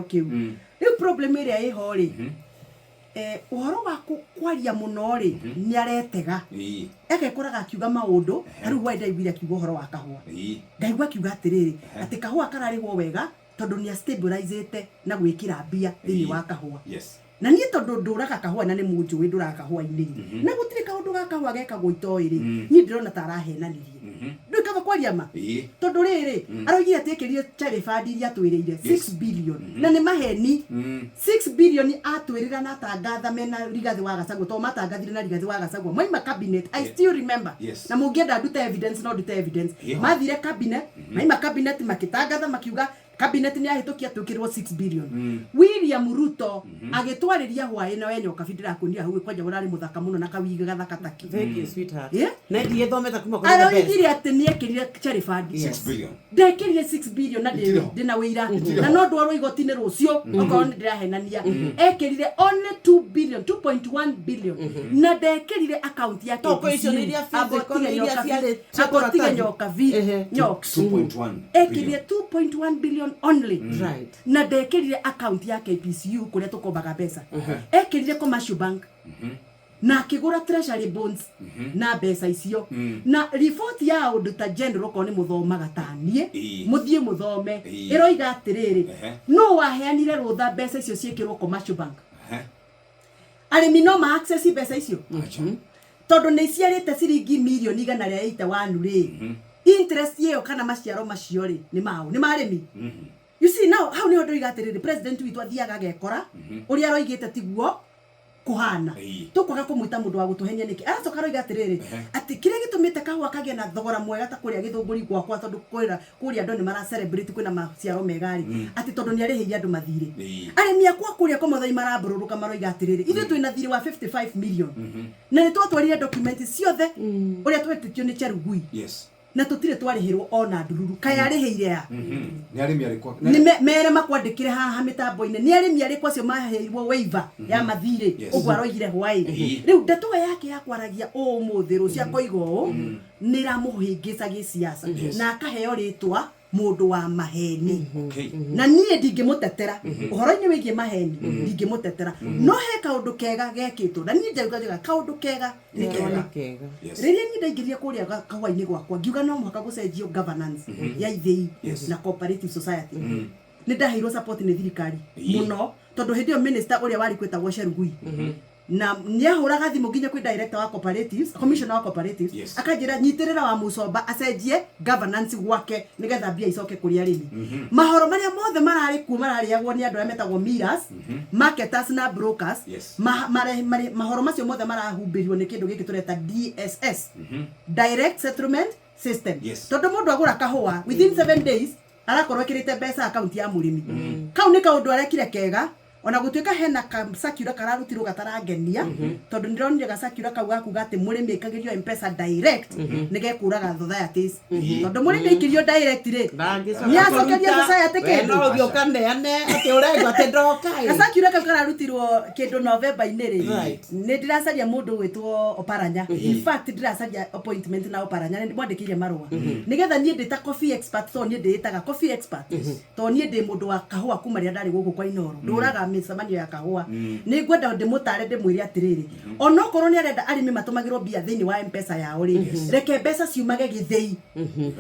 Kĩu rĩu problem ĩrĩa ĩho rĩ, ũhoro wa kwaria mũno rĩ, nĩ aretega, egekoraga akiuga maũndũ. Ta rĩu hwaĩ ndaiguire akiuga ũhoro wa kahũa, ngaigua akiuga atĩrĩrĩ, atĩ kahũa kararĩhwo wega tondũ nĩ astabilizĩte na gwĩkĩra mbia thĩinĩ wa kahũa. Na niĩ tondũ ndũraga kahũa na nĩ mũnjũĩ ndũraga kahũa-inĩ rĩ, na gũtirĩ kaũndũ ga kahũa gekagwo itoĩ rĩ, niĩ ndĩrona ta arahenanirie. Ndũĩ kaba kwaria ma? Tondũ rĩrĩ, aroigire atĩ ekĩrire Charity Fund iria atwĩrĩire 6 billion, na nĩ maheni. 6 billion atwĩrĩra na atangatha mena Rigathĩ wa Gachagua, tondũ matangathire na Rigathĩ wa Gachagua maima cabinet. I still remember. Na mũngĩenda ndute evidence, no ndute evidence. Mathire cabinet, maima cabinet makĩtangatha makiuga cabinet nĩ yahĩtũkia twĩkĩrwo 6 billion. William Ruto agĩtwarĩria hwaĩ na we Nyokabi, ndĩrakuonire hau kwanja ũrarĩ mũthaka mũno na kawigi gathaka taki. Thank you, sweetheart. Yeah? Na ndigĩthomete kuma kũrĩ the best. Aroigire atĩ nĩ ekĩrire Charity Fund. 6 billion. Ndekĩrire 6 billion na Itirĩ ho. ndĩna wĩira Itirĩ na ho. no ndwarwo igoti-inĩ rũciũ okorwo nĩ ndĩrahenania. Ekĩrire only 2 billion, 2.1 billion, na ndekĩrire account ya To kwĩ icio nĩ iria physical, nĩ iria ciarĩ cia Ambotige kũratathi. Nyokabi. Nyoks 2.1 ekĩrire billion. 2.1 billion only. Na ndekĩrire account ya KPCU kũrĩa tũkombaga mbeca, ekĩrire Commercial Bank na akĩgũra treasury bonds na mbeca icio. Na riboti ya Auditor General, okorwo nĩ mũthomaga ta niĩ, mũthiĩ mũthome, ĩroiga atĩrĩrĩ, no waheanire rũtha mbeca icio ciĩkĩrwo Commercial Bank? Arĩmi no ma access mbeca icio? Acha. Tondũ nĩ iciarĩte ciringi mirioni 181 rĩ, interest ĩyo kana maciaro macio rĩ, nĩ mao? Nĩ ma arĩmi? You see now, hau nĩho ndoiga atĩrĩrĩ, president witũ athiaga agekora ũrĩa aroigĩte tiguo kũhana. Tũkwaga kũmwĩta mũndũ wa gũtũhenia nĩkĩ? Aracoka aroiga atĩrĩrĩ, atĩ kĩrĩa gĩtũmĩte kahũa kagĩe na thogora mwega ta kũrĩa Gĩthũngũri gwakwa, tondũ kũrĩa kũrĩa andũ nĩ mara celebrate kwĩna maciaro mega rĩ, atĩ tondũ nĩ arĩhĩire andũ mathirĩ. Arĩmi akwa kũrĩa Komothai marambũrũrũka, maroiga atĩrĩrĩ, ithuĩ twĩna thirĩ wa 55 million na nĩ twatwarire document ciothe ũrĩa twetĩtio nĩ Cherugui, na tũtirĩ twarĩhĩrwo ona ndururu. Kaĩ arĩhĩire a? Nĩ arĩmi arĩkũ? Nĩ mere makwandĩkĩre haha mĩtambo-inĩ nĩ arĩmi arĩkũ acio maheirwo waiver ya mathirĩ. Ũguo aroigire hwaĩ. Rĩu ndeto ĩyo yake ya kwaragia ũũ ũmũthĩ, rũciũ akoiga ũũ, nĩ ĩramũhĩngĩca gĩciaca na akaheo rĩtwa mũndũ wa maheni. Na niĩ ndingĩmũtetera ũhoro-inĩ wĩgiĩ maheni, ndingĩmũtetera, no he kaũndũ kega gekĩtwo na niĩ njauga njuga kaũndũ kega nĩ kega. Nĩ kega. Rĩrĩa niĩ ndaingĩrire kũrĩa kahũa-inĩ gwakwa, ngiuga no mũhaka gũcenjio governance ya ithĩi na cooperative society, nĩ ndaheirwo support nĩ thirikari mũno, tondũ hĩndĩ ĩyo minister ũrĩa warĩ kwĩtagwo Sherugui na nĩahũraga thimũ nginya kwĩ director wa cooperatives, commissioner wa cooperatives, akanjĩra nyitĩrĩra wa Mũcomba acenjie governance gwake nĩgetha mbia icoke kũrĩ arĩmi. Mahoro marĩa mothe mararĩ kuo mararĩagwo nĩ andũ arĩa metagwo millers, marketers na brokers. Mahoro macio mothe marahumbĩrio nĩ kĩndũ gĩkĩ tũreta DSS, direct settlement system. Tondũ mũndũ agũra kahũa, within 7 days arakorwo ekĩrĩte mbeca akaunti ya mũrĩmi. Kau nĩ kaũndũ arekire kega, ona gũtuĩka hena ka circular kararutirwo gatarangenia, tondũ ndĩronire ga circular kau gakuga atĩ mũrĩmi aikagĩrio Mpesa direct nĩ gekũraga societies, tondũ mũrĩmi aikĩrio direct rĩ, Ndangĩcoka nĩ acokeria kũruta. society We kĩndũ. no ũthiĩ ũkaneane atĩ ũrengwo atĩ ndoka ĩ. Ga circular kau kararutirwo kĩndũ November-inĩ rĩ, nĩ ndĩracaria mũndũ gwĩtwo Oparanya. In fact, ndĩracaria appointment na Oparanya, nĩ ndĩmwandĩkĩire marũa nĩgetha niĩ ndĩ ta coffee expert, tondũ niĩ ndĩĩtaga coffee expert, tondũ niĩ ndĩ mũndũ wa kahũa kuma rĩrĩa ndarĩ gũkũ kwa Inooro, ndũraga mĩcemanio ya kahũa. Nĩ ngwenda ndĩmũtare, ndĩmwĩre atĩrĩrĩ, onokorwo nĩ arenda arĩmi matũmagĩrwo mbia thĩinĩ wa Mpesa yao rĩ, reke mbeca ciumage gĩthĩi,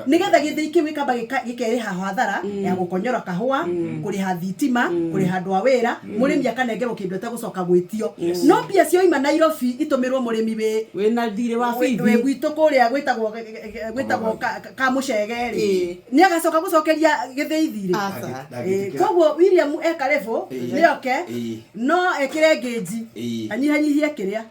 nĩgetha gĩthĩi kĩu gĩkamba gĩkerĩha hathara ya gũkonyora kahũa, kũrĩha thitima, kũrĩha andũ a wĩra, mũrĩmi akanengerwo kĩndũ etagũcoka gwĩtio. No mbia cioima Nairobi itũmĩrwo mũrĩmi wĩ wĩna thirĩ wa wĩ bibi gwitũ kũrĩa gwĩtagwo Kamũcege rĩ, nĩ agacoka gũcokeria gĩthĩi thirĩ. Aca. Koguo William e karĩbũ, nĩoke, no ekĩre ngĩnji, anyihanyihie kĩrĩa.